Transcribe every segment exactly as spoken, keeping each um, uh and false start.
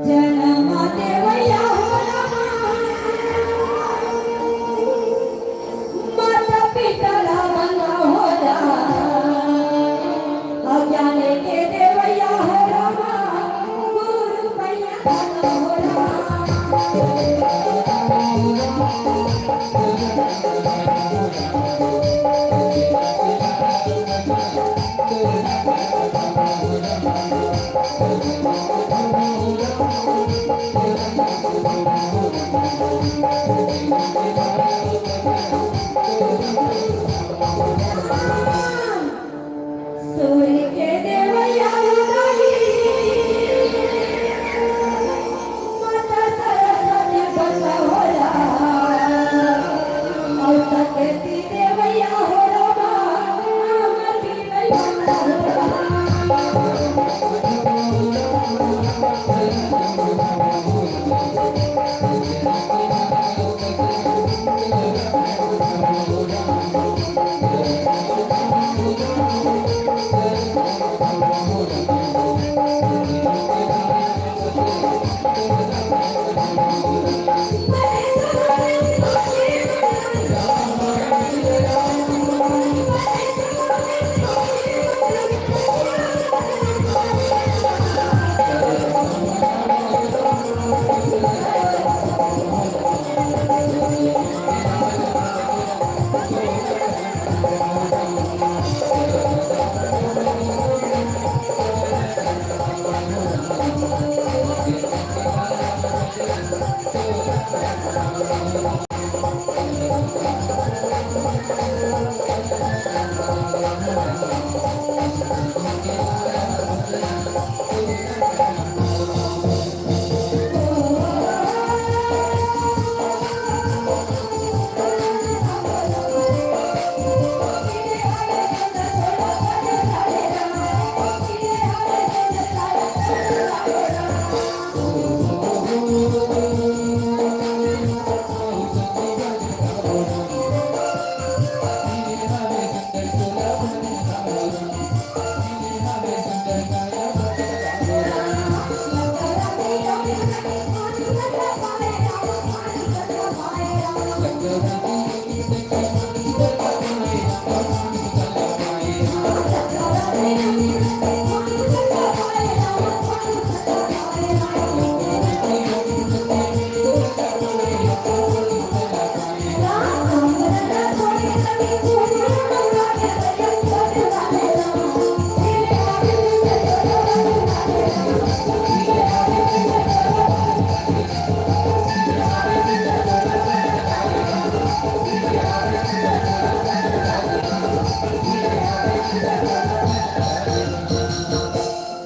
जनम देवैया हो रामा, माता पिता ला बंदा हो जा, अज्ञान के देवैया हो रामा, गुरु मैया बंदा हो रामा। सूर्य के देवैया उदाई, माता सरस्वती बस होला, और सकती देवैया हो रामा, हमर भी नहीं बस होला।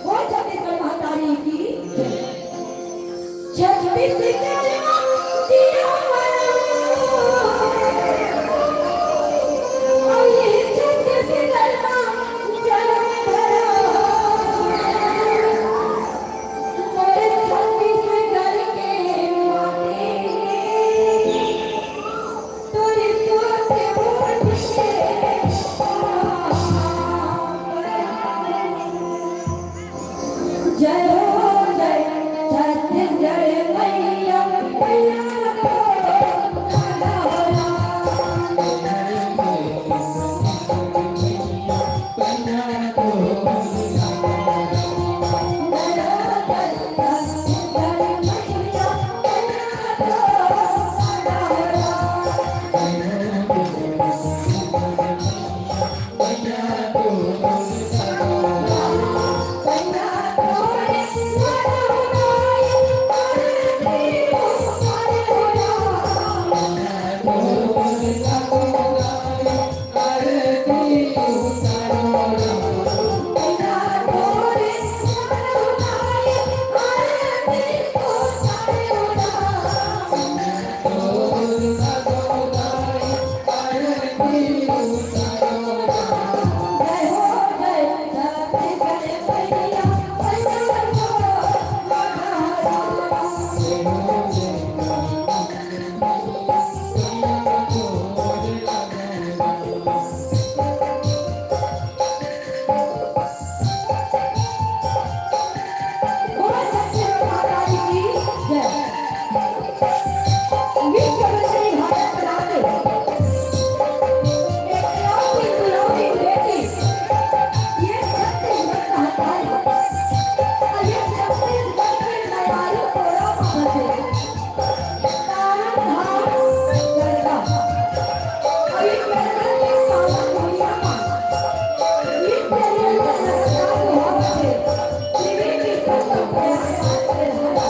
बोल छत्तीसगढ़ महतारी की जय। छत्तीसगढ़ महतारी की जय। मोरे छत्तीसगढ़ के माटी, तोरे सोच के वोट से। जय हो जय छत्तीसगढ़ मैया, मैया तो बोलो सच्चे दरबार की जय। विश्व विजयी भारत माता। एकलौती दुलौती बेटी, ये छत्तीसगढ़ का हकदार है। और ये छत्तीसगढ़ के मयारू टोला में बसे। तारण धाम गढ़वा। और ये गढ़वा के पावन भुइयां में नित्य निरंतर लगता हुआ बसे। जीवन की सत्य प्रयास करते रहना।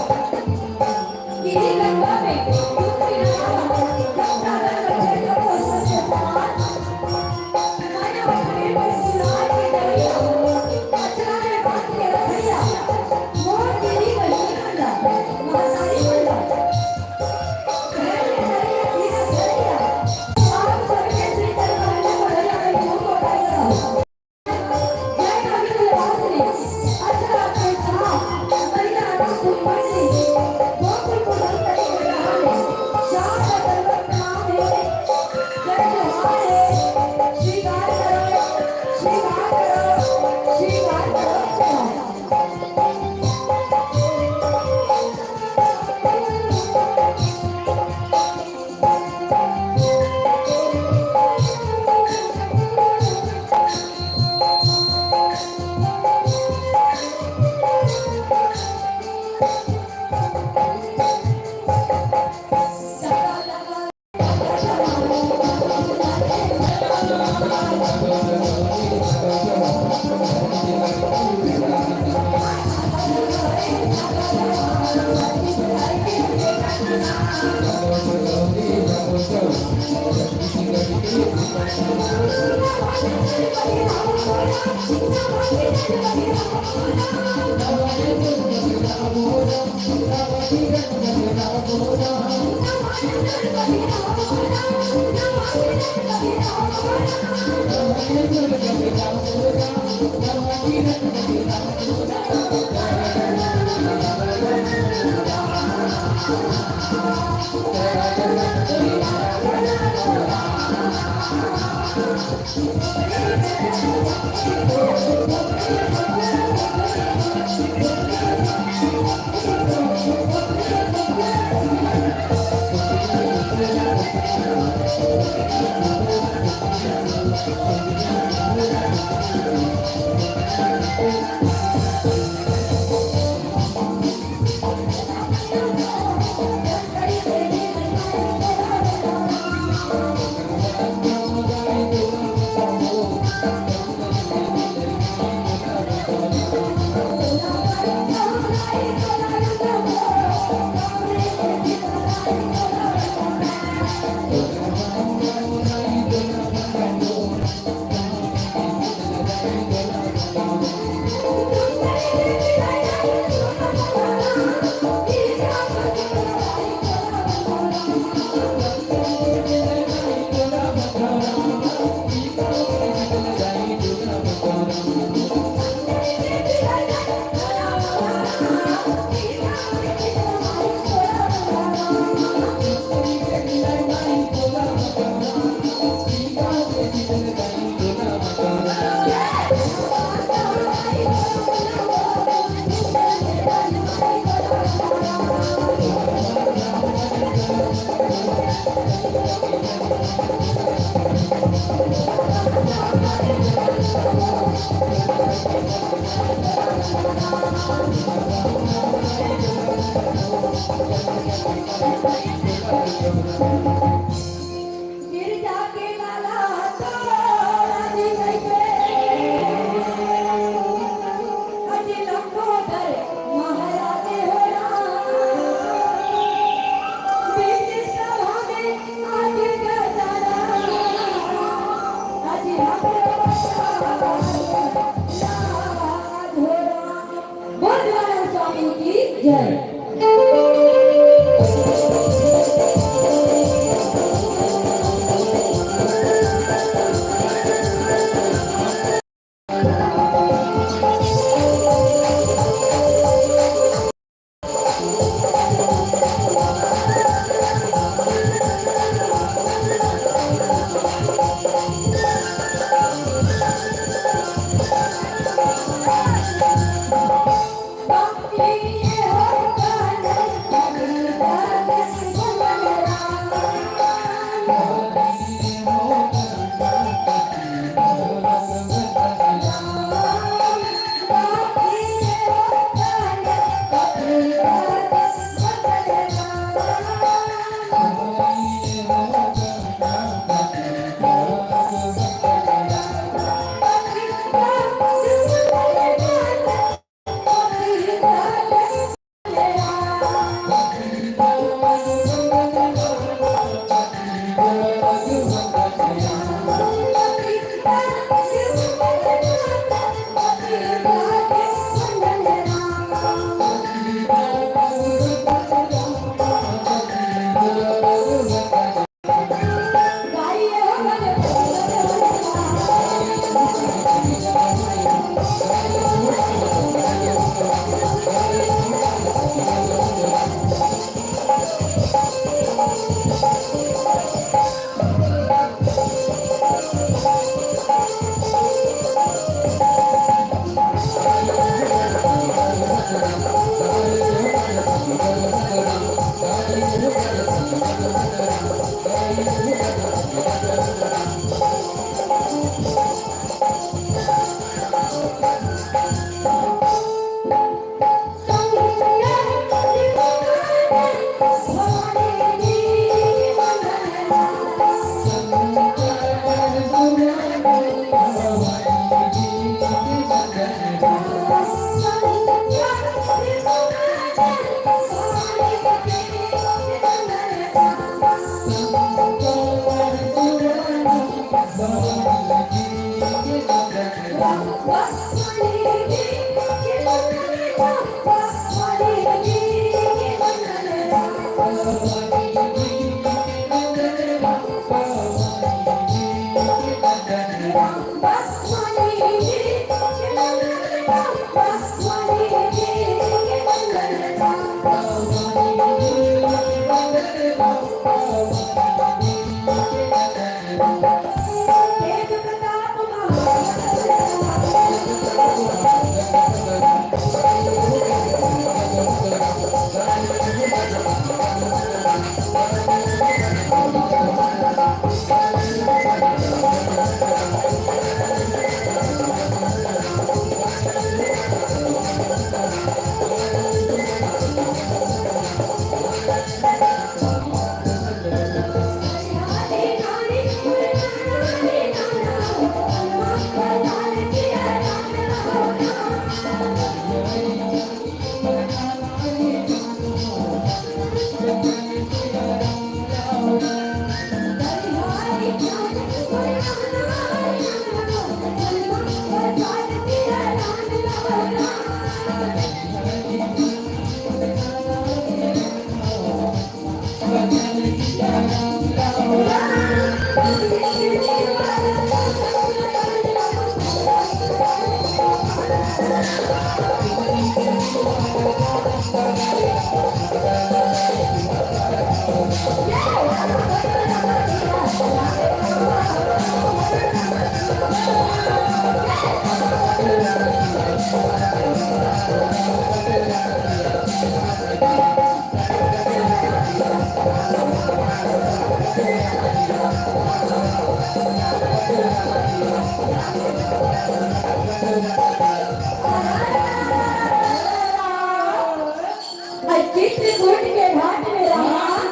अउ चित्रकूट के घाट में राम,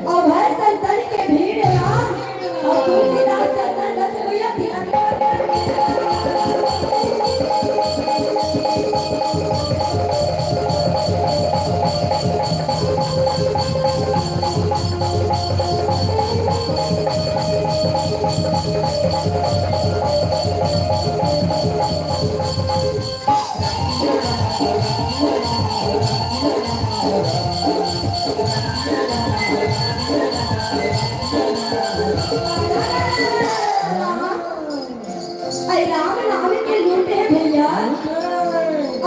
अउ हर संतन के भीड़ राम, अउ तुलसीदास चंदन रस भैया ध्यान। अरे राम नाम के लूट हे भैया,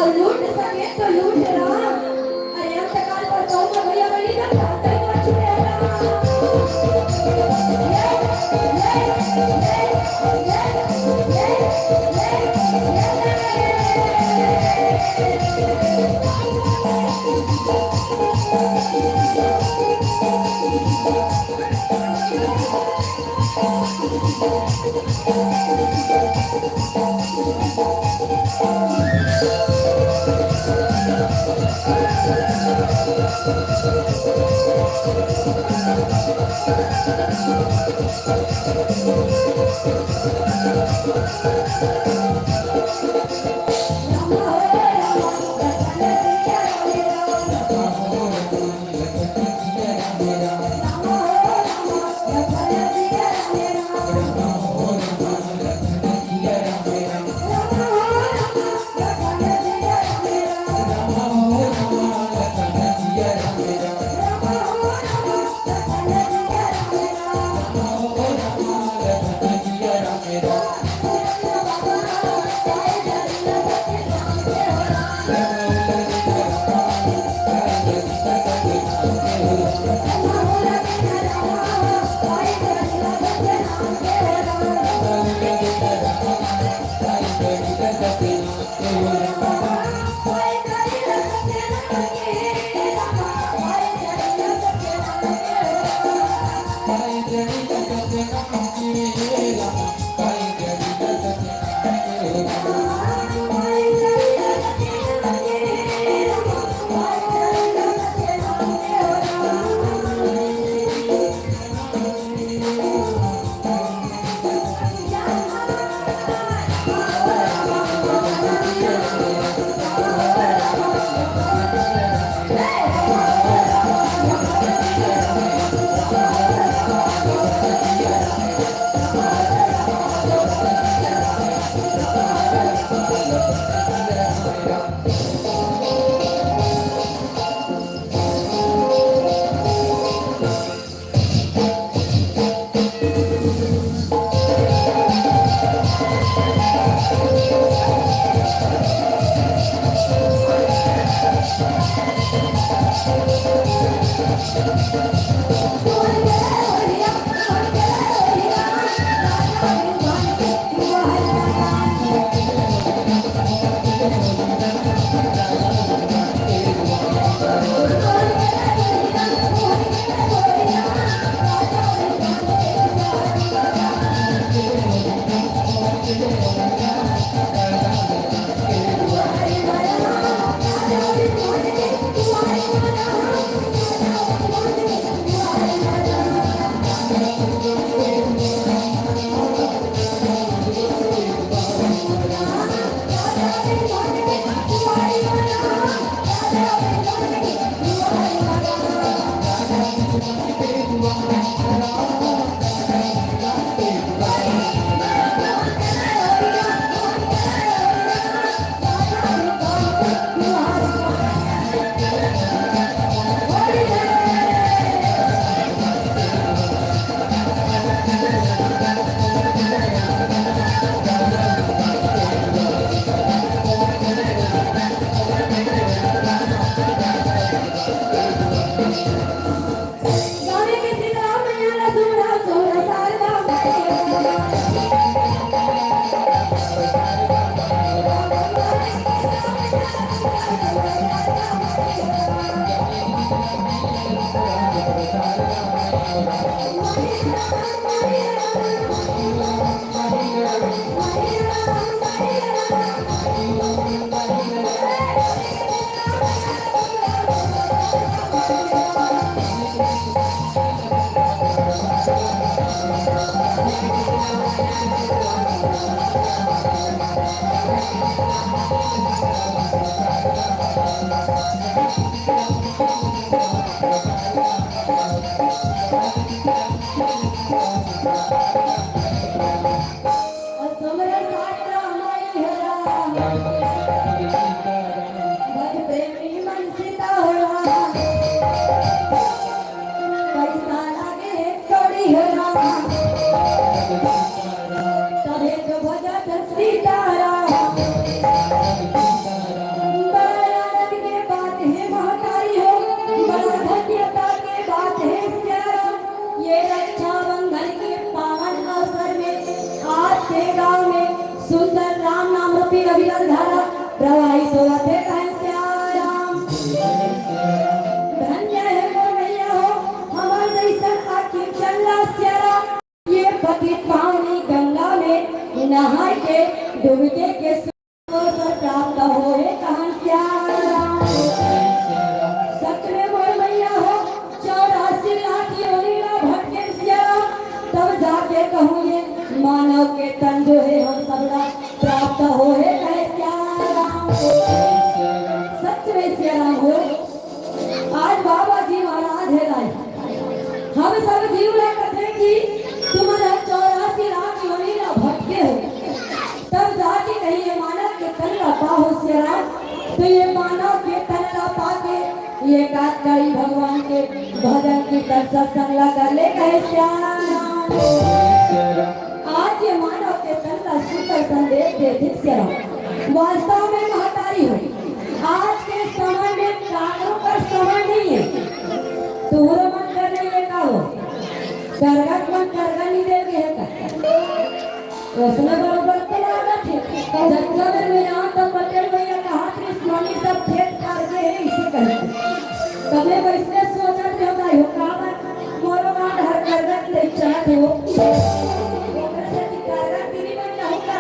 अउ लूट सके तो लूट राम। अरे अंतकाल पर कहूँगा भैया बनी जब अंतर पर छुड़े राम। सीताराम। बड़ा आनंद के बात हे महतारी हो, बड़ा धन्यता के बात हे सियाराम। ये रक्षाबंधन के पावन अवसर में आज के गांव में सुंदर राम नाम रूपी अविरल धारा प्रवाहित होवत हे, कहे सियाराम। धन्य हे मोर मैया हो, हमर जैसन आखिर चंदा सियाराम। ये पतित पावनी गंगा में नहाय के डुबके के सुख अवसर प्राप्त होहे, कहन सियाराम। सच में मोर मैया हो, चौरासी लाख योनि ला भटके सियाराम, तब जाके कहूँ ये मानव के तन जो हे हम सब ला प्राप्त होहे, कहे सियाराम। सच में सियाराम हो। आज बाबा जी महाराज हे दाई, हम सब जीव ला कथे कि तुमन चौरासी लाख योनि ला भटके हो, तब जाके कहीं ये मानव के तन ला पाहो सियाराम। तो ये मानव के तन ला पाके ये का करी भगवान के भजन कीर्तन सत्संग ला कर ले, कहे सियाराम। आज ये मानव के तन ला सुंदर संदेश देथे सियाराम। वास्तव में महतारी हो, आज के समय में काकरो कर समय नहीं हे। तोहरो मन कर नहीं हे का हो? करगा के मन करगा नहीं दे गे हे का? ओसने बरोबर तो लागत हे। जतका बेर में जान तब पटेल भैया कहा थे, "स्वामी सब खेत खार गे हे," इसे कहे। तब मैं वैसने सोचत रहे हो, "भाई हो, का बात? मोरो गाँव हर करगा के ले चलत हो।" ओकरे सेती करगा तिरी बन जाहू का?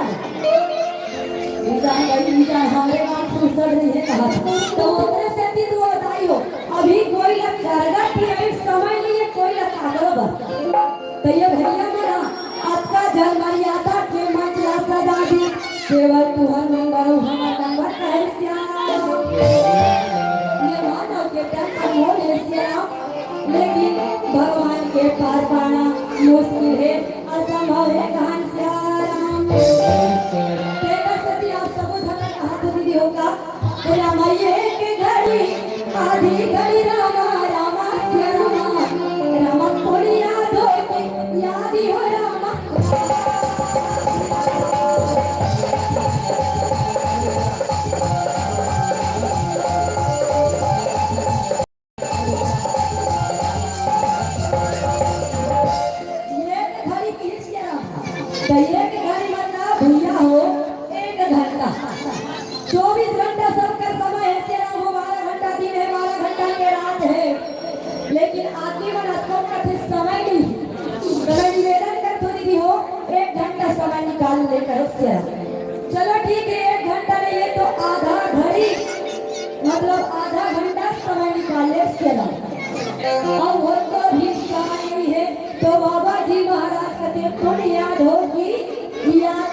ई जान भाई, ई जान हमरे गाँव के दूसर नहीं हे कहा। तो ओकरे सेती तू बताई हो, अभी कोई ला करगा तिरी समय नहीं हे, कोई ला काकरो बा। तो ये भैया मन ह अतका झन मर्यादा के मंच ला सजा दी, केवल तुहर नंबर अउ हमर नंबर कहे सियाराम। ये मानव के तन अनमोल हे सियाराम, लेकिन भगवान के पार पाना मुश्किल हे, असंभव हे कहन सियाराम। तेकर सेती आप सबो झन ला कहा तो दीदी हो का, राम एक घड़ी, आधी घड़ी रामा, रामा सिया रामा, रामा कोड़ी याद होके, याद ही हो रामा। लेकिन आदमी मन आजकल कथे समय नहीं। तो मैं निवेदन करथो दीदी हो, एक घंटा समय निकाल ले करो सिया। चलो ठीक है, एक घंटा नहीं है तो आधा घड़ी, मतलब आधा घंटा समय निकाल ले सिया। अब वो तो भी समय नहीं है तो बाबा जी महाराज कथे पुण्य याद होगी, याद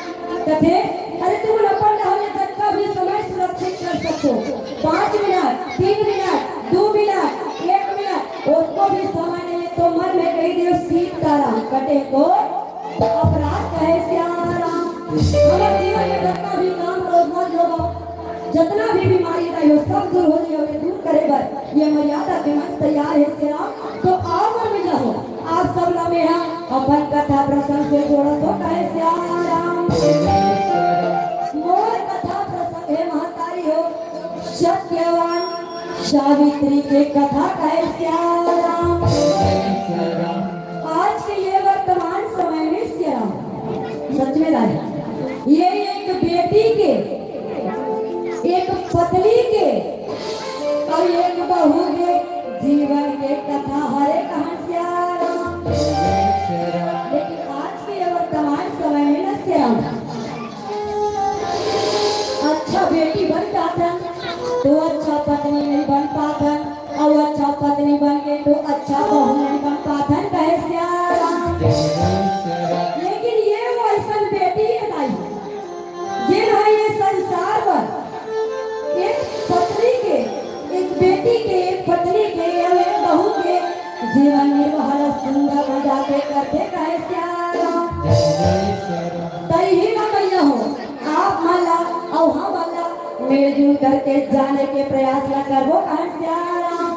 कथे। अरे तुम अपन रहने तक का भी समय सुरक्षित कर सकते हो। पाँच मिनट, तीन मिनट, दो मिनट, एक मिनट, उसको भी समय नहीं है तो मन में कही दियो सीताराम कटे को अपराध कहे सियाराम। हमारे जीवन में जितना भी काम रोजगार लोग, जितना भी बीमारी रही हो, सब दूर हो जाए, दूर करे बर ये मर्यादा के मंच तैयार है सियाराम। तो आओ मन में जाओ, आप सब ला मेहा अपन कथा प्रसंग से जोड़त हो कहे सियाराम। मोर कथा प्रसंग है महतारी हो सत्यवान सावित्री के कथा कहे सियाराम। आज के ये वर्तमान समय में सियाराम, सच में राजा, ये एक बेटी के, एक पत्नी के और एक बहू के जीवन के कथा हरे कहान सियाराम। लेकिन आज के ये वर्तमान समय में न सियाराम, अच्छा बेटी बन पाथन तो अच्छा पत्नी नहीं बन पाथन, और अच्छा पत्नी बन के तो अच्छा बहू नहीं बन पाथन कहे सियाराम। लेकिन ये वो ऐसन बेटी है दाई, ये ना ये संसार बर एक पत्नी के, एक बेटी के, एक पत्नी के, एक बहू के जीवन निर्वाह ला सुंदर मजा के करथे कहे सियाराम। तही ना भैया हो, आप मन ला अउ हमन ला मिलजुल करके जाने के प्रयास ला करबो कहे सियाराम।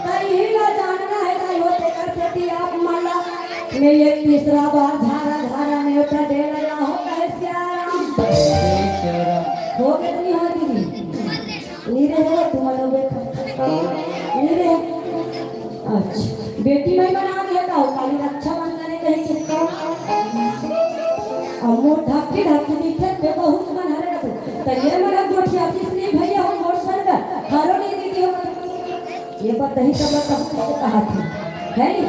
तही ला जानना है दाई हो, तेकर सेती आप मन ला मैं ये तीसरा बार झारा झारा नेवता दे रहा हूँ कहे सियाराम। हो गए नहीं हो दीदी? नी रहे हो तुम लोग? नी रहे। अच्छा, बेटी नहीं बना दिया था, खाली रक्षाबंधन है कहीं किसका? अब मोर ढाकी ढाकी दिखे ते बहुत मन हरे रखे। तो ये मन गोठिया किसने भैया हो मोर संग हरो नहीं दीदी हो। ये पता ही सब सब कुछ कहा थी, है नी?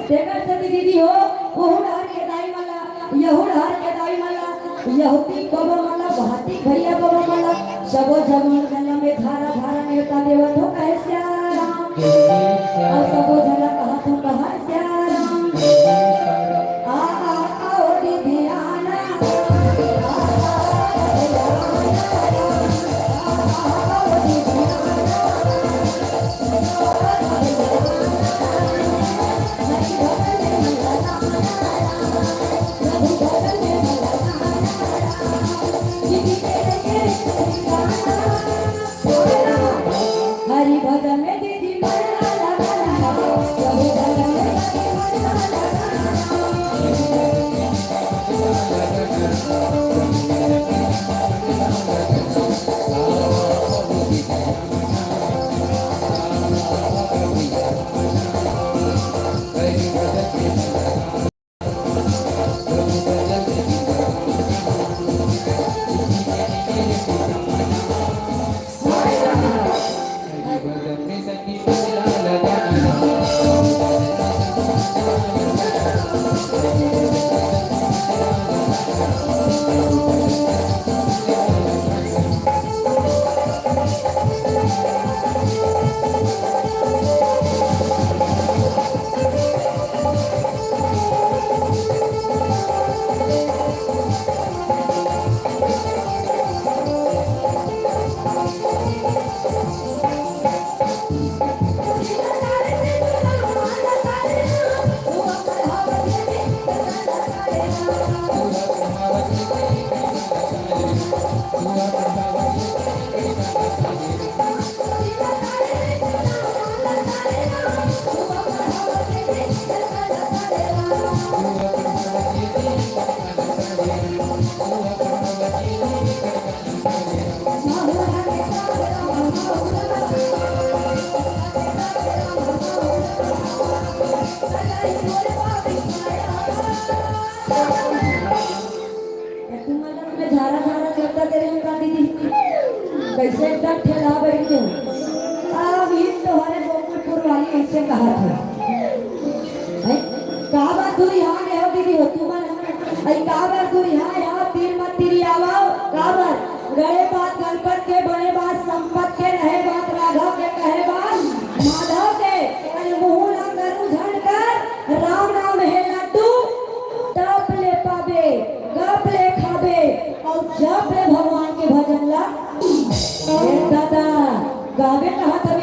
तेकर से दीदी हो, ओहू डहर के दाई वाला, यहू डहर के दाई वाला, यहूदी बाबा वाला, भारती भैया बाबा वाला, सबो झन मन में धारा धारा नेवता देवत हो कहे सियाराम। और सबो झन कहा थो कहा सियाराम। आ, आ, आओ दीदी आना। आ, आ, आओ दीदी आना। हरि भजन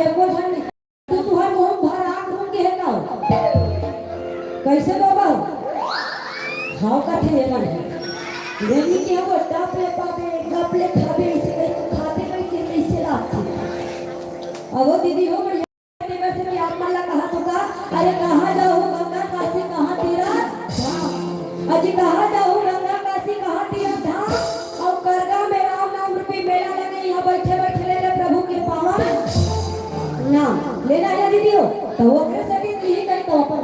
एको झन नहीं। तू तुहर मुंह भर आंख रूम के हे का? कैसे बाबा? हाँ कथे ये मन। देवी के वो टप ले पावे, गप ले खावे, इसे कहीं खाते कहीं के कैसे लागथे? अब वो दीदी हो गई। देवर से कि आप मन ला कहा तो का? अरे कहाँ जाहू गंगा काशी कहाँ तीरथ धाम। अजी कहाँ जाहू गंगा काशी कहाँ तीरथ धाम। अउ करगा में राम नाम रूपी मेला लगे, यहाँ बैठे बैठे ले ले प्रभु के पावन नाम। लेना है दीदी हो, तो वो कैसे भी यही कहीं तो अपन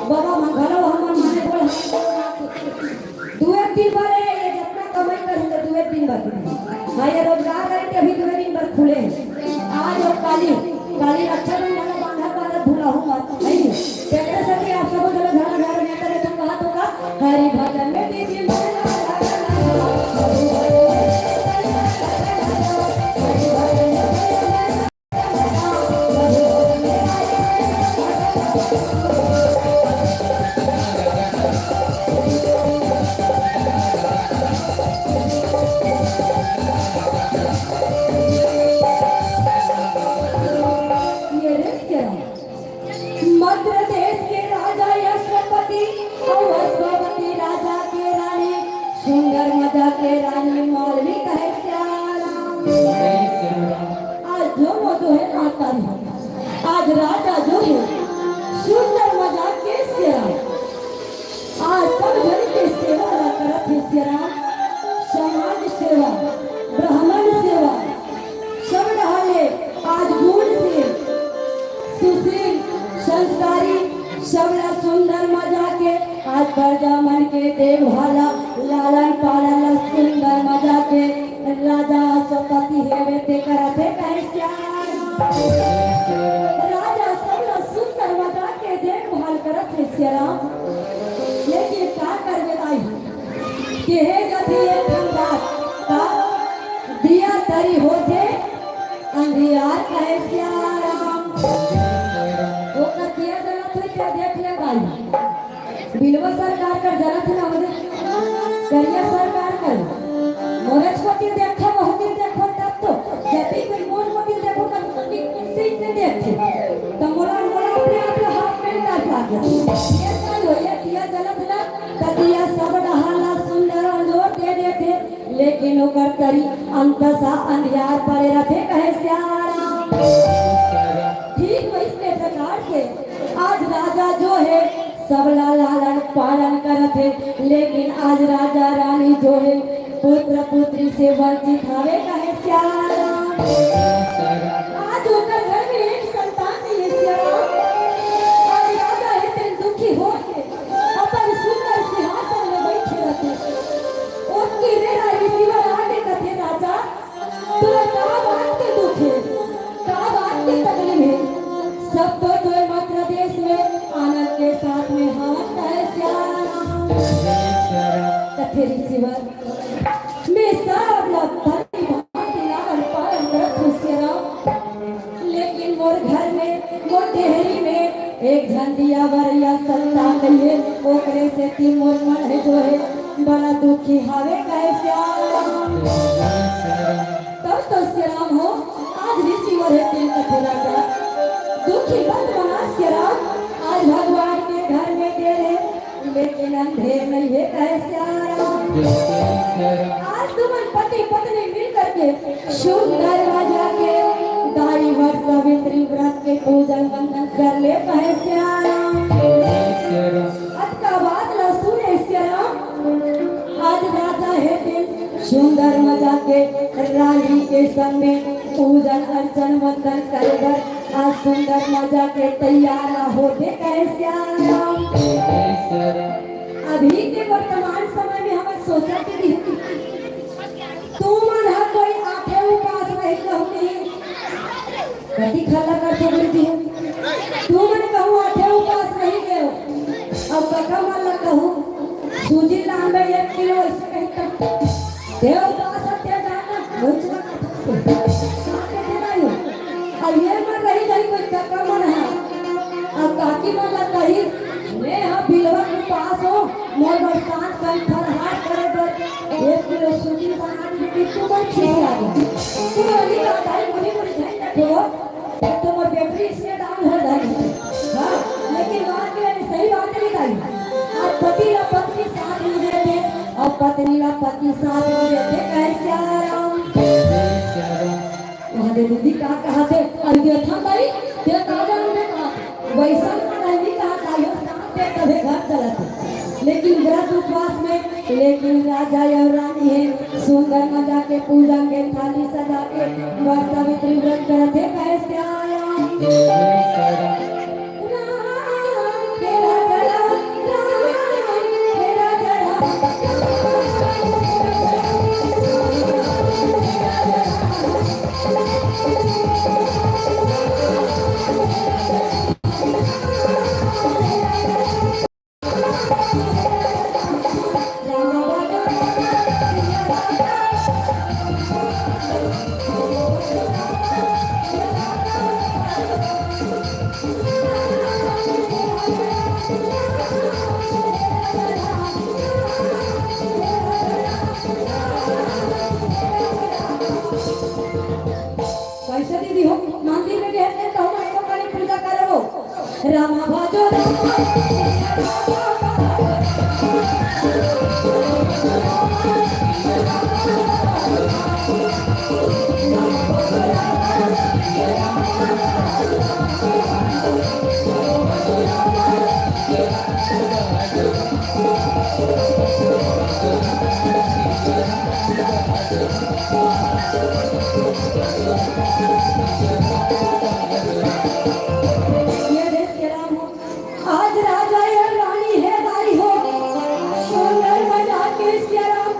बाबा मन घलो हमन माने बोल हम दुए दिन बर हे, ये जतना कमाई करही त दुए दिन बर खुलही। हाँ, ये रोजगार करे के अभी दुए दिन बर खुले हे। आज अउ काली, काली रक्षाबंधन ला बांधत बांधत भुलाहू मत, है नी? तेकरे सेती आप सबो जगह घर घर में करे तो कहा तो का, हरि भजन में दीदी मन लगा, लगा, लगा। ये रे, ये रे। मद्र देश के राजा अश्वपति अउ अश्वपति राजा के रानी सुंदर मजा के रानी मालवी कहे श्याम। आज जो वो जो है माता री, आज राजा जो है सुंदर मजा के श्याम। आज सब जन के सेवा ला करत हे श्याम, समाज सेवा, ब्राह्मण सेवा, सब डहर ले आज गुणशील, सुशील, संस्कारी, सबला सुंदर मजा के आज प्रजा मन के देखभाल, लालन पालन ला सुंदर मजा के राजा अश्वपति हेवे ते करत हे कहे श्याम। राजा सबला सुंदर मजा के देखभाल करत हे श्याम। लेकिन का करबे दाई? केहे जाथे एक ठन बात, का दिया तरी होथे अंधियार कहे श्याम। ओकर दिया जलत होई त देख ले भाई। बिलवा सरकार कर जलत हे ना होदे, करिया सरकार कर। मोरेच कोती देखो, बहुत दिन देखो तब तो, जति कोई मोर कोती देखो तब तो ठीक से इतने देखते। तो मोला, मोला अपने आप ला हाफ पैंट डाल पा गया। ये कल हो, ये दिया जलत ना, त दिया सब डहर ला सुंदर अंजोर दे देथे, लेकिन ओकर तरी अंतसा अंधियार पड़े रथे, कहे श्याम। ठीक वैसने प्रकार से आज राजा जो हे, सबला लालन पालन करत हे, लेकिन आज राजा रानी जो हे, पुत्र पुत्री से वंचित हवे, कहे श्याम। आज ओकर घर में एक संतान नहीं हे, श्याम। आज राजा हे तेन दुखी हो के अपन सुंदर सिंहासन में बैठे रहते। ओतकी बेरा रिसीवर आके कथे, राजा, तोला का बात के दुख हे, का बात के तकलीफ हे? सब तो तोर मद्र देश में आनंद के साथ में हवत, कहे श्याम। कथे रिसीवर, मैं सब ला भली भांति लालन पालन करत हूँ श्याम, लेकिन मोर घर में, मोर डेहरी में एक झन दिया बरैया सत्ता नइये, ओकरे सेती मोर मन हे जो हे बड़ा दुखी हावे, कहे श्याम। तब तो श्याम हो, आज रिसीवर हे तेन कथे राजा, दुखी मत बना श्याम, आज भगवान के घर में देर हे, लेकिन अंधेर नइये, कहे श्याम। आज तुमन पति पत्नी मिल करके सुंदर मजा के दाई भर सावित्री व्रत के पूजन वंदन कर ले, कहे श्याम। अतका बात ला सुने श्याम, आज राजा हे तेन सुंदर मजा के रानी के संग में पूजन अर्चन वंदन करे बर आज सुंदर मजा के तैयार होथे, कहे श्याम। अभी के वर्तमान समय में हमन सोचत ही, तुमन ह कोई आठे उपास रही रहू नहीं, कति खल्ला करथे गुरुजी। तुमन कहू आठे उपास रही गयो, अब कका मन ला कहू सूजी लान में एक किलो ऐसे कही तब देव पास हत्या जाना, मुझे ना कथा से। आके दे रही हूँ। अब ये मन रही गई कोई कका मन है। अब काकी मन ला कही, मैं हम बिलवा के पास हूँ, मोर बर सांझ कन फरहार करे बर एक किलो सूजी बना दी, कि तू मन खिसिया गया। तू अभी बताई, मुझे, मुझे तो, तो मोर बैटरी इसमें डाउन हो जाए। हाँ, लेकिन बात ये है, सही बात नहीं दाई। अब पति ला पत्नी साथ नहीं देते, और पत्नी ला पति साथ नहीं देते, कैसे आराम? वहाँ दे दीदी का कहा थे, और ये था भाई, ये ताजा हमने कहा, वैसा का नहीं कहा था, ये साथ दे तबे घर चला थे। लेकिन व्रत उपवास में, लेकिन राजा और रानी है, सुंदर मजा के पूजा के थाली सजा के, व्रत सावित्री व्रत करत हे, कैसे आया? राम, हे राजा राम, राम, हे राजा राम। कैसे दीदी हो, मंदिर में गए थे तो हम लोग खाली पूजा करे हो। रामा भजो रामा। ये देश के राम हो। आज राजा या रानी हे दाई हो, सुंदर मजा के सिया राम,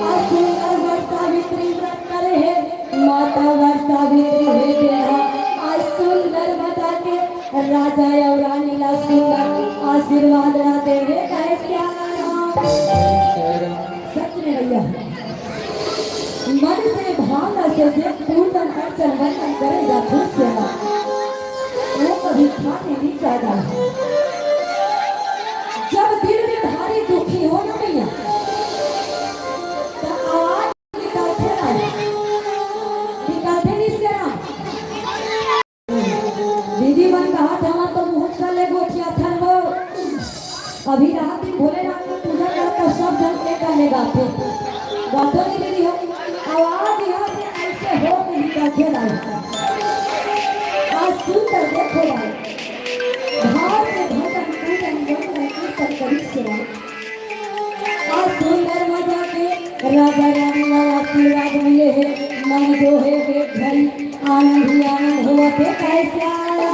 आज सुंदर व्रत सावित्री व्रत करे हे, माता व्रत सावित्री हे बेटा, आज सुंदर मजा के राजा या रानी ला सुंदर आशीर्वाद ला दे हे, कहे सिया राम। सच में भैया, मन से भावना से जे पूजन अर्चन वंदन करे जाथे सेवा, वो कभी खाली नहीं जाता है। जब दिल में भारी दुखी हो ना भैया, तो आवाज निकालते ना, निकालते नहीं सेवा। दीदी मन कहा था, "मैं तो मुहूर्त कर ले गोठिया थन वो।" अभी रात दिन भोलेनाथ की पूजा करता, सब जन के कर ले गाते। गाते नहीं दीदी हो, आवाज यहाँ से ऐसे हो के निकलते ना। आज सुंदर देखो भाई, भाव से भजन पूजन वंदन कीर्तन करी सेवा। आज सुंदर मजा के राजा रानी ला आशीर्वाद मिले हे, मन जो हे एक घड़ी आनंद ही आनंद होवत हे, कैसे आया?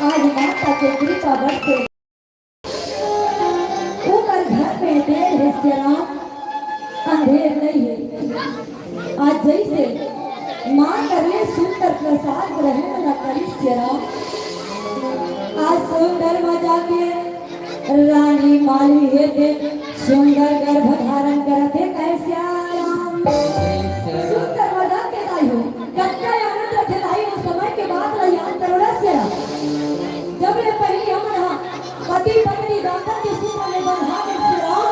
आज माता के कृपा बरसे, ओकर घर में देर हे सियाराम, अंधेर नहीं हे। आज जैसे माँ कर ले सुंदर प्रसाद ग्रहण न करिस सियाराम। आज सुंदर मजा के रानी माली हे ते सुंदर गर्भ धारण करत हे, कैसे आराम। सुंदर मजा के दाई हो, कतका आनंद रथे दाई, वो समय के बात ला याद करो ना सियाराम। जब ले पहली हमन हा पति पत्नी दांपत्य सूत्र में बंधा के सियाराम,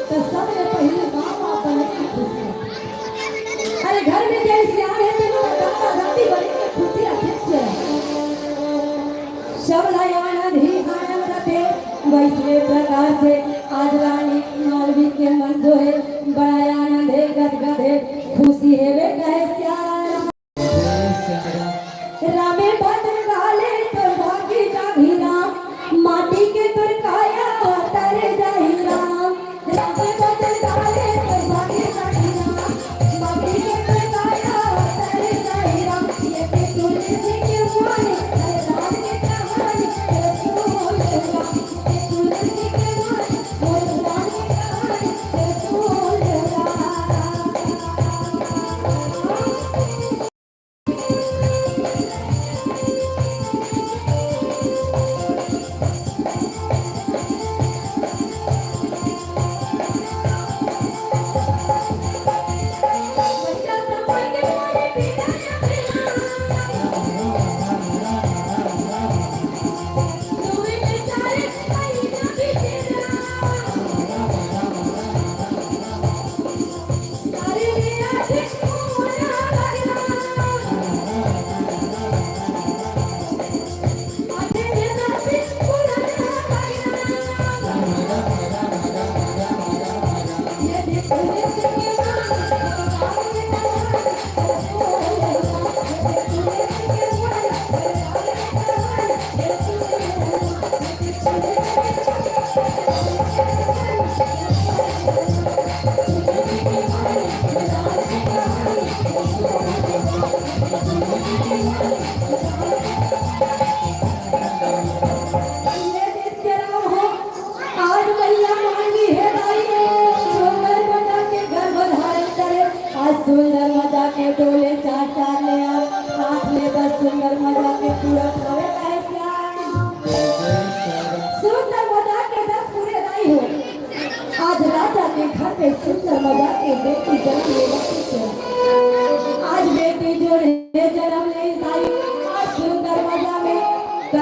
तो सबले पहली माँ बाप बने की खुशी। अरे घर में जय सियान है तो दादा दादी बने की खुशी रखे सियाराम। सब ला आनंद ही आनंद रथे। वैसने प्रकार से आज रानी मालवी के मन जो हे बड़ा आनंद हे, गदगद हे, खुशी हे वे कहे सियाराम। रामे भजन गाले तो भागी जाही राम, माटी के तोर काया तर जाही राम।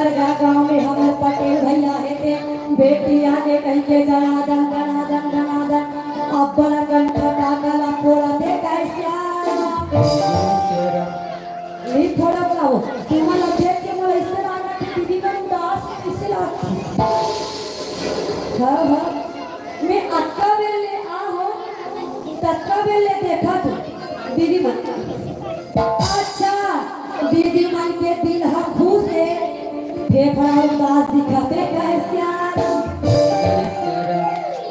गाँव में हमर पटेल भैया हे ते, बेटी आगे कहि के दनादन, दनादन, दनादन, अब्बड़ अकन फटाका ला फोड़त हे कहे श्याम। नहीं फोड़त ला हो, तुमन ला देख के मोला अइसे लागत हे, दीदी मन उदास हे, अइसे लागत हे। हाँ, हाँ। मैं अतका बेर ले आ हो, ततका बेर ले देखत हो, दीदी मन। अच्छा, दीदी मन के दिल ह खुश हे, फेफड़ा उदास दिखत हे, कहे श्याम।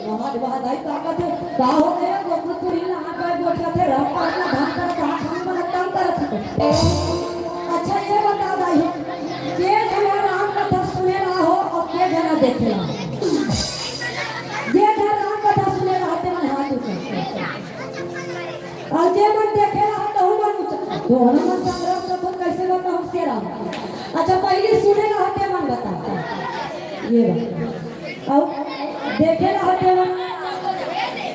बहुत, बहुत भाई ताकत हे, का हो गया, गोकुलपुरी ला हाथ पैर गोठियाथे, रब पार ला धान करत, हाथ हम मन काम करत हे। अच्छा, ये बता दाई, के झन राम कथा सुने ला हो अउ के झन देखे ला हो? जे झन राम कथा सुने ला हो, ते मन हाथ ऊंचा। अउ जे मन देखे ला हो, तहू मन ऊंचा। दोनों मन संग्राम करत हो, कइसे बताहूं से राम। अच्छा, पहिली सुने ला हो, ते मन बता। ये बात। अउ देखे ला हो, ते मन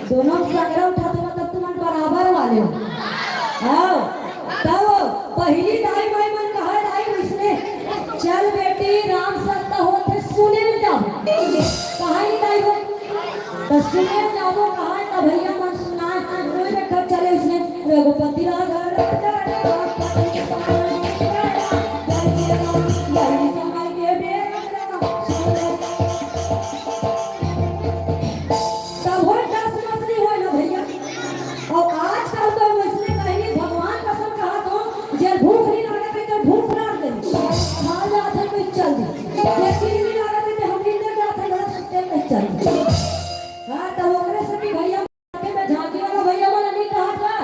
दोनों संग्राम उठात हो, मतलब तुमन बराबर वाले हो। हाँ, तब पहिली दाई माई मन कहा, दाई वइसने, "चल बेटी, राम सत्ता होथे, सुने ल जाबो।" कहा नहीं दाई हो, त सुने ल जाबो कहा, त भैया मन सुनाए, कोई बेटा चले उसने, "रघुपति राघव राजा राम, पति पावन राम, जय जय राम, जय जय राम।" तभो दस मस नहीं होय ना भैया। अउ आजकल तो वइसने कहीं भगवान कसम कहत हो, जे भूख नहीं लागत हे, तो भूख मार दे। खा जात हे, कोई चल दे। जे चीज नहीं लागत हे, तो हम नींद जात हे, बड़ा सुते में चल दे। हाँ, तो ओकरे से कि भैया, के में झांकी वाला भैया वाला नहीं कहत बा।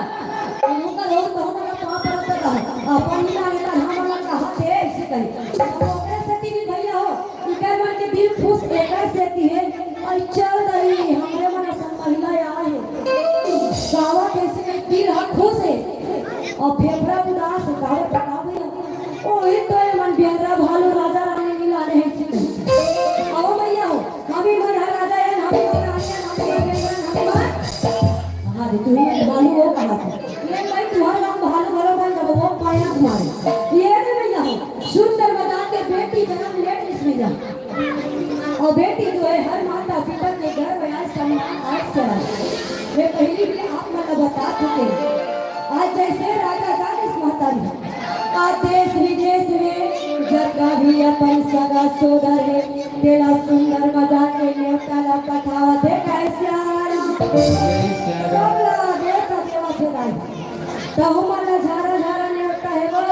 उनका लोग तो हमारा पाप रहता था। अपन नहीं लागत हे, हमारा कहत हे, अइसे कही। तो ओकरे से कि भैया हो, इकर मन के दिल खुश एकर सेती हे, अउ चल दई, हमरे मन असन महिला आए हे। गावा कइसे कहीं दिल ह खुश हे, अउ फेफड़ा उदास हे, गावा बतावे। ओही तो ये मन बेंदरा भालू राजा रानी मिलाने हे। आओ भैया हो, हम ही मन हर राजा हे, हम ही मन रानी हे, हम ही मन बेंदरा, हम ही मन। हाँ जी, तू ही भालू हो कहा था। ये भाई तुम्हारा नाम भालू वाला बन जाओ, वो पाया तुम्हारे। ये रे भैया हो, सुंदर मजाक के बेटी जन्म ले इसमें जा। अउ बेटी जो हे, हर माता पिता के गर्व आय, सम्मान आय, सरम। मैं पहिली भी आप मन ला बता चुके हंव। आज जइसे राजा जानिस महतारी, आज देश विदेश में जतका भी अपन सगा सोदर हे, तेला सुंदर मजाक के नेवता ला पठावत हे, कहे श्याम। सब ला देवता देवत हे दाई। तहु मन ला झारा झारा नेवता हे वो।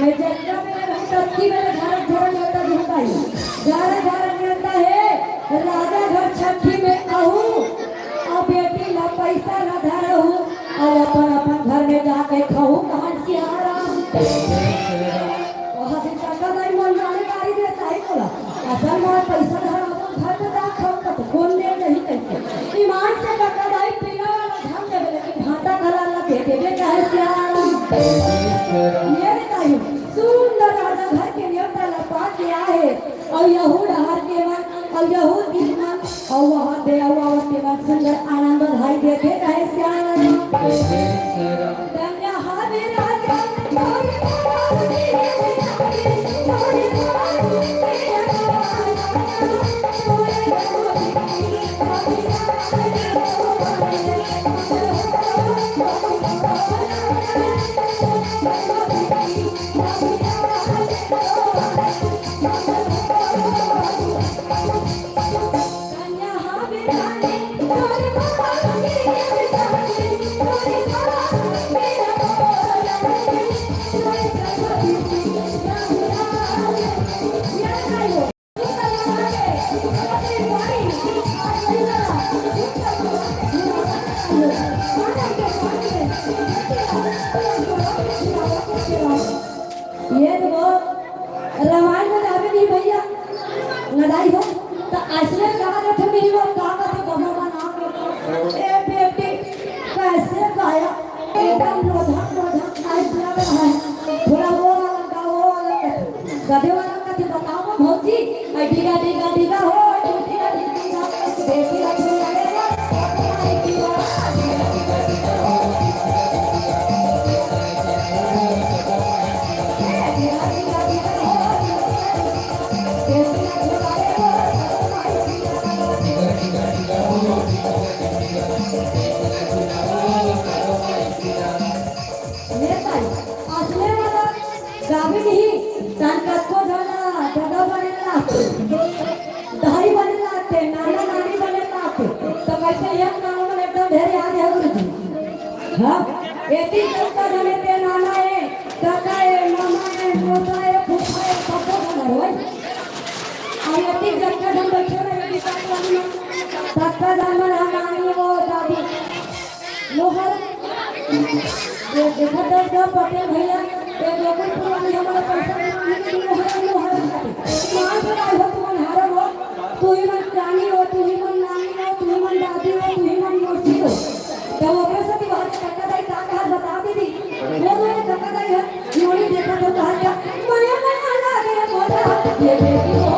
मैं जतका बेर रहूं, ततकी बेर झारा झारा नेवता देहूं दाई। झारा झारा नेवता हे, राजा घर छट्ठी में आहूं, अउ बेटी ला पइसा ला धरहूं, अउ अपन अपन घर में जाके खाहूं, कहा श्याम। वहाँ से काका दाई मन जाने गारी दे चाही बोला। असल में पइसा धरा अपन घर में जा खाहूं, तो कौन ले नहीं कहिके। ईमान से काका दाई पीला वाला धन देवे, लेकिन भांटा घला ला दे देवे, कहे श्याम। ये बताइए, सुंदर राजा घर के नेवता ला पाके आए हे, अउ यहू डहर के मन, अउ यहू दिन मन, अउ वहाँ दे, अउ आवत के मन सुंदर आनंद बधाई देथे, कहे श्याम। धन्य हवे राजा, ये देखो, रामायण में जावे नहीं भैया, लड़ाई हो, तो असली कहा जाथे नहीं, वो का कहते बबा बना के, ए बेटी, कैसे गाया, एकदम लोधा, लोधा, ऐसे लग रहा है, थोड़ा वो वाला गाओ, वो वाला गाओ। गधे वाला कथी बताओ भौजी, ऐ डिगा, डिगा, डिगा हो, ऐ डिगा, डिगा, डिगा, देखी रखी है, ऐ डिगा, डिगा, डिगा हो, हाँ? एती जतका झन ए, ते नाना ए, काका ए, मामा ए, मौसा ए, फूफा ए, सब्बो झन हरवय। अउ एती जतका झन बइठे हवय, एती ततका झन मन ह नानी ओ दादी। लोहर, ये देखत हस का पटेल भैया, ये गोकुलपुर वाली हमन ला पैसा नहीं मांगे कि लोहर, लोहर। मान से आई हो तुमन हारव हो, तुही मन नानी हो, तुही मन नानी हो, तुही मन दादी हो, तुही मन मौसी हो। त ओकरे सेती वहाँ के कक्का दाई का कहत बता दीदी। वो मेरे कक्का दाई ह, मोनी देखत हो कहत का, मया मया लागे मोला, ये बेटी हो।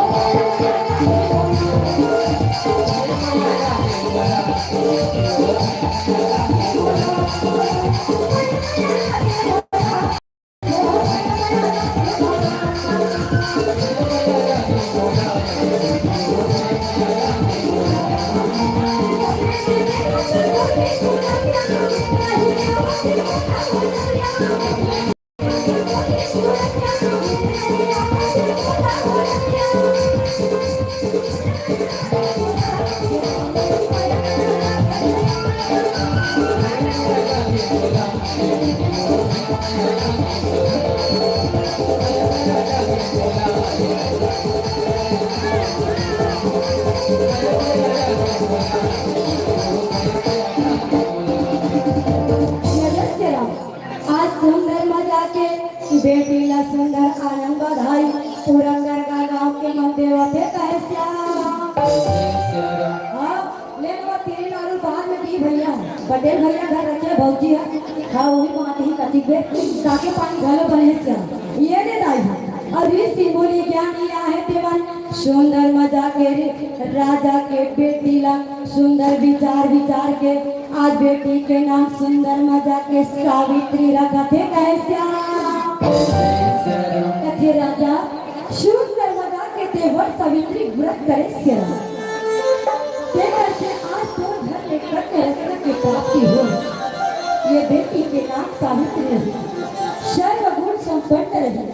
आज सुंदर मजा के बेटी ला सुंदर आनंद बधाई, पूरा करगा गांव के मन देवत हे कहे श्याम। हाँ, ले लो तीन आलू बाद में दी भैया, पटेल भैया घर रखे भौजी है, हाँ वही बात ही कथी बे, ताके पानी घलो बने श्याम। ये ले दाई, अभी सिंबुली ज्ञान लिया है तेवन, सुंदर मजा के रे, राजा के बेटी ला सुंदर विचार विचार के आज बेटी के नाम सुंदर मजा के सावित्री रखत हे कहे श्याम। कथे राजा सुंदर मजा के तेवर सावित्री व्रत करे श्याम। ते करके आज तोर घर में कन्या रत्न के प्राप्ति हो। ये बेटी के नाम सावित्री रही, सर्वगुण संपन्न रही।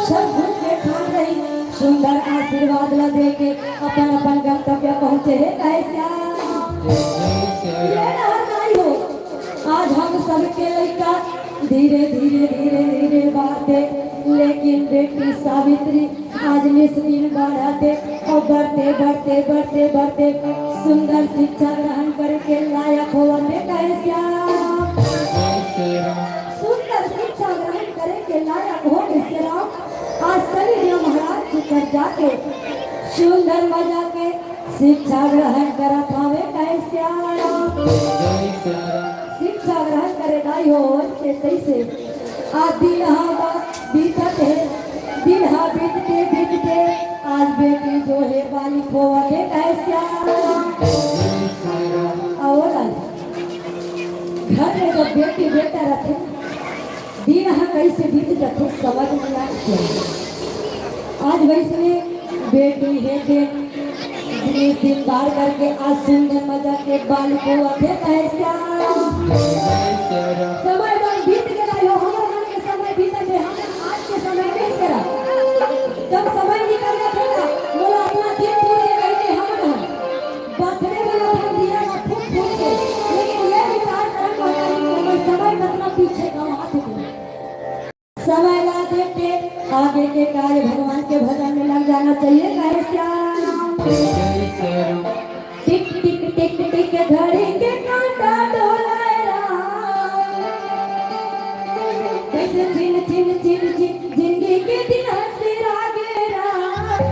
सब गुण के खान रही, सुंदर आशीर्वाद ला दे के अपन अपन गंतव्य पहुँचे हे कहे श्याम। ये नहर नाई हो, आज हम सबके लइका धीरे धीरे धीरे धीरे बाढ़ते, लेकिन बेटी सावित्री आज निस दिन बाढ़ते और बढ़ते बढ़ते बढ़ते बढ़ते सुंदर शिक्षा ग्रहण करे के लायक होवत हे कहे श्याम। सुंदर शिक्षा ग्रहण करे के लायक हो के श्याम। आज शनिदेव महाराज के घर जाके सुंदर मजा के शिक्षा ग्रहण करत हवे कहे श्याम। शिक्षा ग्रहण करे दाई हो से तैसे। आ दिन ह बा-, बीतत हे, दिन ह बीतते बीतते आज बेटी जो हे बालिक होवत हे कहे श्याम। और आज घर में जब बेटी बेटा रथे, दिन ह कइसे बीत जथे, समझ नइ आय। आज वइसने बेटी हे के दिन दिन बार करके आज सुंदर मजा के बालिक होवत हे कहे श्याम। समय बड़ बीत गे दाई हो, हमर मन के समय बीतत हे, हम आज के समय नइ करा। जब समय निकल जाथे ना, मोला अपना दिन पूर के कहिथे हमन ह। बर्थडे मनाथन दिया ला फूट फूट के, लेकिन ये विचार करन महतारी के हमर समय कतना पीछे गंवात हे। समय ला देख के आगे के कार्य भगवान के भजन में लग जाना चाहिए कहे श्याम। टिक टिक टिक टिक घड़ी के कांटा डोले राम, कइसे छिन छिन छिन छिन जिंदगी के दिन हंसे लागे राम।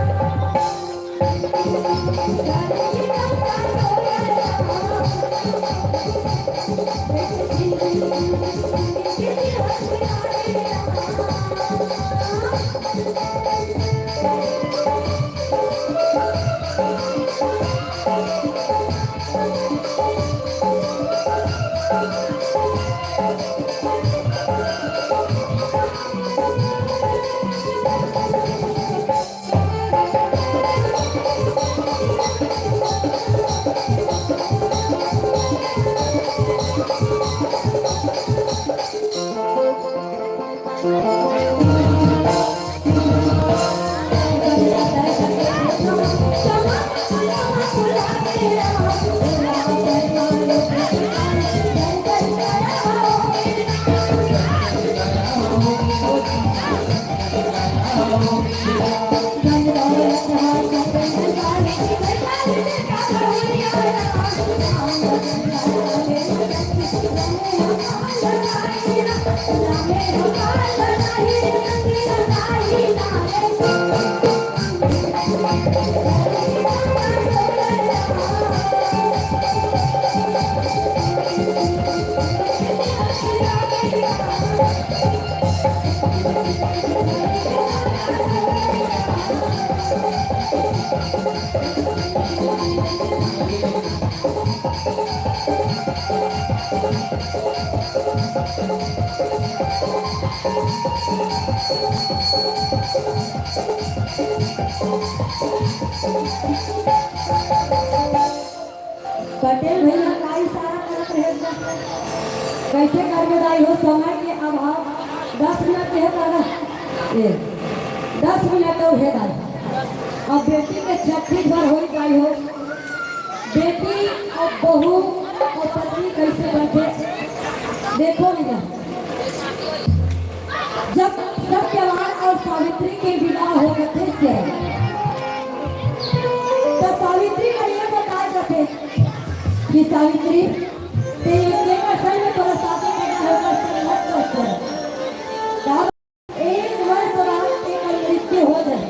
पटेल भैया का इशारा करत रहे, कैसे करबे दाई हो, समय के अभाव। दस मिनट के है दादा, ए, दस मिनट और है दाई। अब बेटी के छत्तीस बार होई दाई हो, बेटी और बहू और पत्नी कैसे बनथे, देखो भैया। जब सत्यवान और सावित्री के विवाह हो गए थे, तो सावित्री का ये बताए जाते कि सावित्री, ते ये केकर संग में तोरा शादी करना है, ओकर संग मत कर। का एक वर्ष बाद तेकर मृत्यु हो जाए।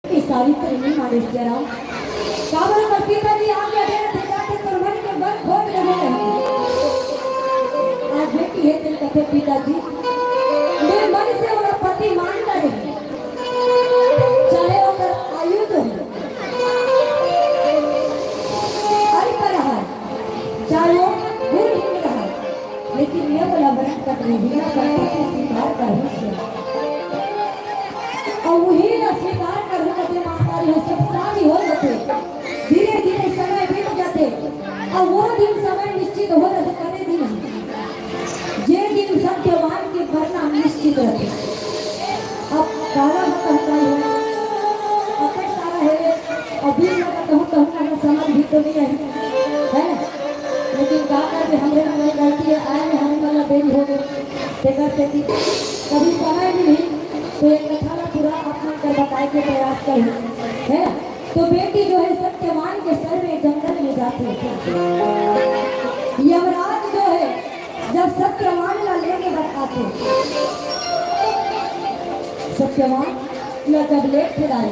कि सावित्री नहीं माने सियाराम। काबर ओकर पिताजी आज्ञा दे रहे थे, जाके तोर मन के बर खोज लेबे कहिके। आज बेटी हे तेन कथे पिताजी, मैं मन से ओला पति मान रहे, चाहे ओकर आयु जो है, अल्प रहा, चाहे वो गुणहीन रहा, लेकिन ये वाला व्रत कटनी बिना करने के स्वीकार करहूँ से। और वही ला स्वीकार करहूँ कथे महतारी हो, सब शादी हो जाते, धीरे धीरे समय बीत जाते, और वो दिन समय निश्चित हो जाते, कने दिन है, जे दिन सत्यवान के मरना निश्चित रहते। अब काला होता है, अतक सारा है, अभी लगा कहूँ, कहूँ ना समझ भी तो नहीं आई, है ना? लेकिन का करबे, हमरे मन में गलती है, आए में हमरे मन में देरी हो गई। तेकर सेती कभी समय मिलही तो ये कथा ला पूरा आप मन कर बताए के प्रयास करूँ, है ना? तो बेटी जो है सत्यवान के संग में जंगल में जाती है। यमराज जो है जब सत्यवान ला लेके बताते, सत्यवान ला जब लेके आए,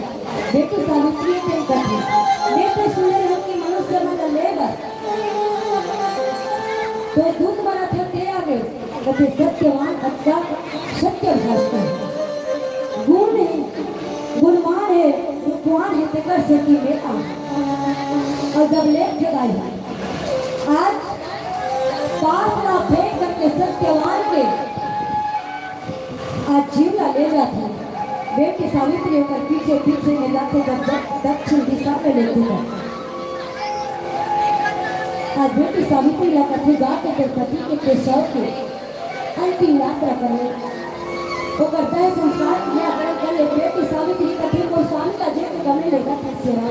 बेटी सावित्री के कथे, मैं तो सुने हूँ कि मनुष्य मन ला ले बर तो दूत मन आथे, ते आगे, कथे सत्यवान अतका सत्य भाषा है, गुण है, गुणवान है, रूपवान है, तेकर सेती में आ। और जब लेके आए, आज पास ला फेंक करके सत्यवान के आज जीव ला ले जाथे। बेटी सावित्री ओकर पीछे पीछे में जाथे, जब द-, दक्षिण दिशा में लेके जाथे। आज बेटी सावित्री ला कथे, जाके तेरे पति के, के शव के अंतिम यात्रा करे, ओकर तय संस्कार क्रियाकरण करे। बेटी सावित्री कथे, मोर स्वामी ला जेती कमे लेगा था सेवा,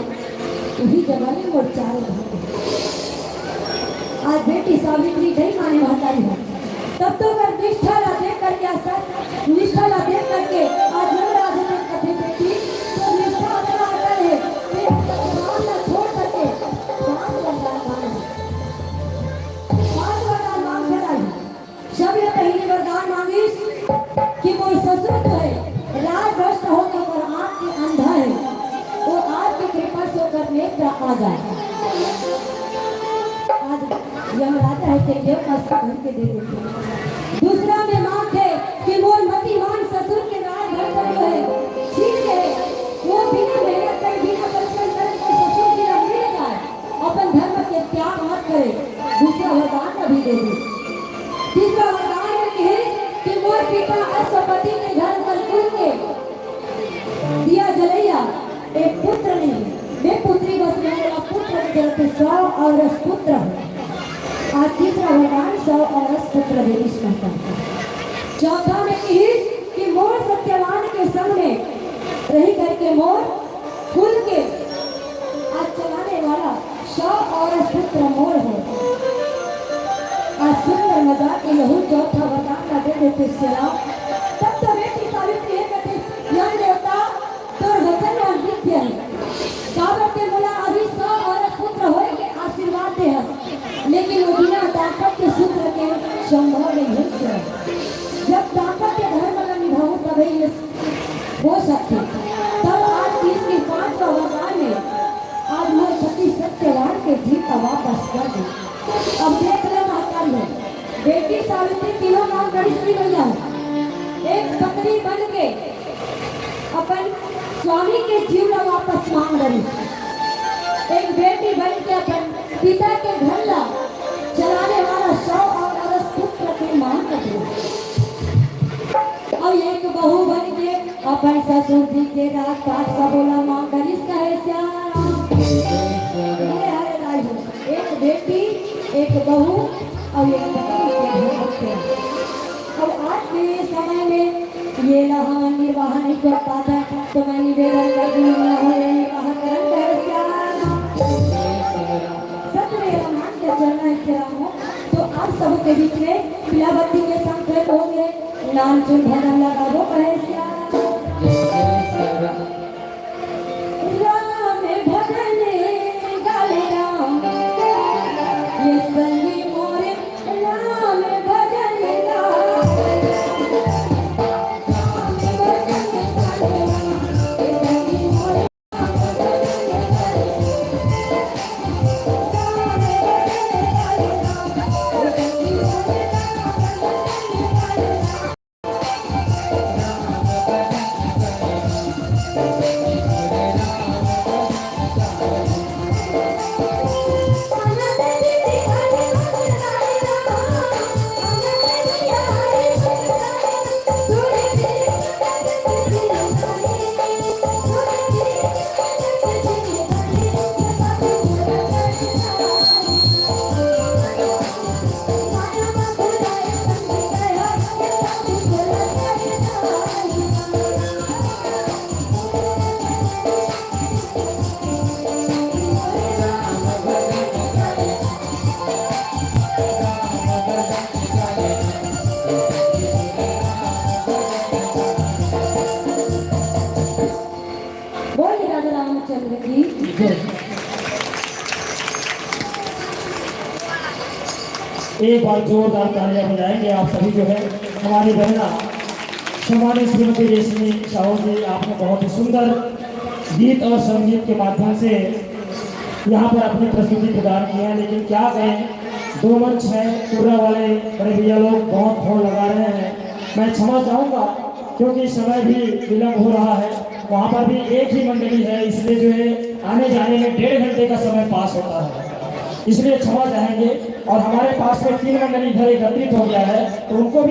वही जगह में मोर चारों भाग। आज बेटी सावित्री नहीं माने महतारी हो, तब तो अगर निष्ठा ला देख करके, आ सत निष्ठा ला देख करके आज यमराज ने कथे, बेटी, तो निष्ठा अतना अटल है, तेरे भगवान ला छोड़ करके पांच वरदान मांग, पांच वरदान मांग के आई। सबले पहली वरदान मांगिस कि मोर ससुर जो है, राजभ्रष्ट होके ओकर आंख के अंधा है, वो आपके कृपा से ओकर नेत्र आ जाए। आज यमराजा है, तेरे मस्त भर के दे देते। दूसरा में मांग है कि मोर मतिमान ससुर के राजभ्रष्ट जो है, ठीक है, वो बिना मेहनत करे, बिना परिश्रम करे, मोर ससुर जी ला मिल जाए। अपन धर्म के त्याग मत करे। दूसरा वरदान अभी दे दी। तीसरा वरदान में कहे कि मोर पिता अश्वपति के घर पर कुल के दिया जलैया एक पुत्र नहीं, मैं पुत्री बस नहीं, मेरा पुत्र के जलते सौ औरस पुत्र हो। आज तीसरा वरदान सौ औरस पुत्र देने का। चौथा में कही कि मोर सत्यवान के संग में रही करके मोर कुल के आज चलाने वाला सौ औरस पुत्र मोर हो। आज सुंदर मजाक के यहू चौथा वरदान ला दे देते सियाराम। तब तो बेटी सावित्री ये कहते, यम देवता, तोर वचन ह मिथ्या है। काबर ते मोला अभी सौ औरस पुत्र होए के आशीर्वाद दे हस, लेकिन वो बिना दाम्पत्य सूत्र के संभव नहीं है। जब दाम्पत्य धर्म ला निभाऊं तभी ये हो सकथे। तब आज तीस के पांचवा वरदान में आज मोर पति सत्यवान के जीव ला वापस कर दे। अब देख ले महतारी हो, बेटी सावित्री तीनों काम करिस नहीं भैया। एक पत्नी बन के अपन स्वामी के जीव ला वापस मांग रही, एक बेटी बन के अपन पिता के घर ला चलाने वाला सौ और अपन ससुर जी के राजपाट सबो ला मांग करिस कहे श्याम। ये हरे दाई हो, एक बेटी, एक बहू अउ एक पत्नी के घर होथे। अउ आज के समय में ये ला हमन निर्वाह नहीं कर पाथन, तो मैं निवेदन करती हूँ, ये निर्वाह करन कहे श्याम। सत मेरा मान के चलना है श्याम हो, तो आप सब के बीच में बिलावती के संग फिर होंगे। नाम चुन भजन लगाबो कहे श्याम। राम भजन गावे राम, ये संगी मोरे राम भजन गावे। राम भजन गावे राम, ये संगी मोरे बोल राजा रामचंद्र की जय। एक बार जोरदार तालियां बजाएंगे आप सभी। जो है हमारी बहना सम्मानित श्रीमती रेशमी साहू जी, आपने बहुत ही सुंदर गीत और संगीत के माध्यम से यहाँ पर अपनी प्रस्तुति प्रदान की है। लेकिन क्या कहें, दो मंच है, कुर्रा वाले बड़े भैया लोग बहुत फोन लगा रहे हैं। मैं क्षमा चाहूँगा क्योंकि समय भी विलंब हो रहा है। वहाँ पर भी एक ही मंडली है, इसलिए जो है आने जाने में डेढ़ घंटे का समय पास होता है, इसलिए क्षमा चाहेंगे। और हमारे पास में तीन मंडली इधर एकत्रित हो गया है, तो उनको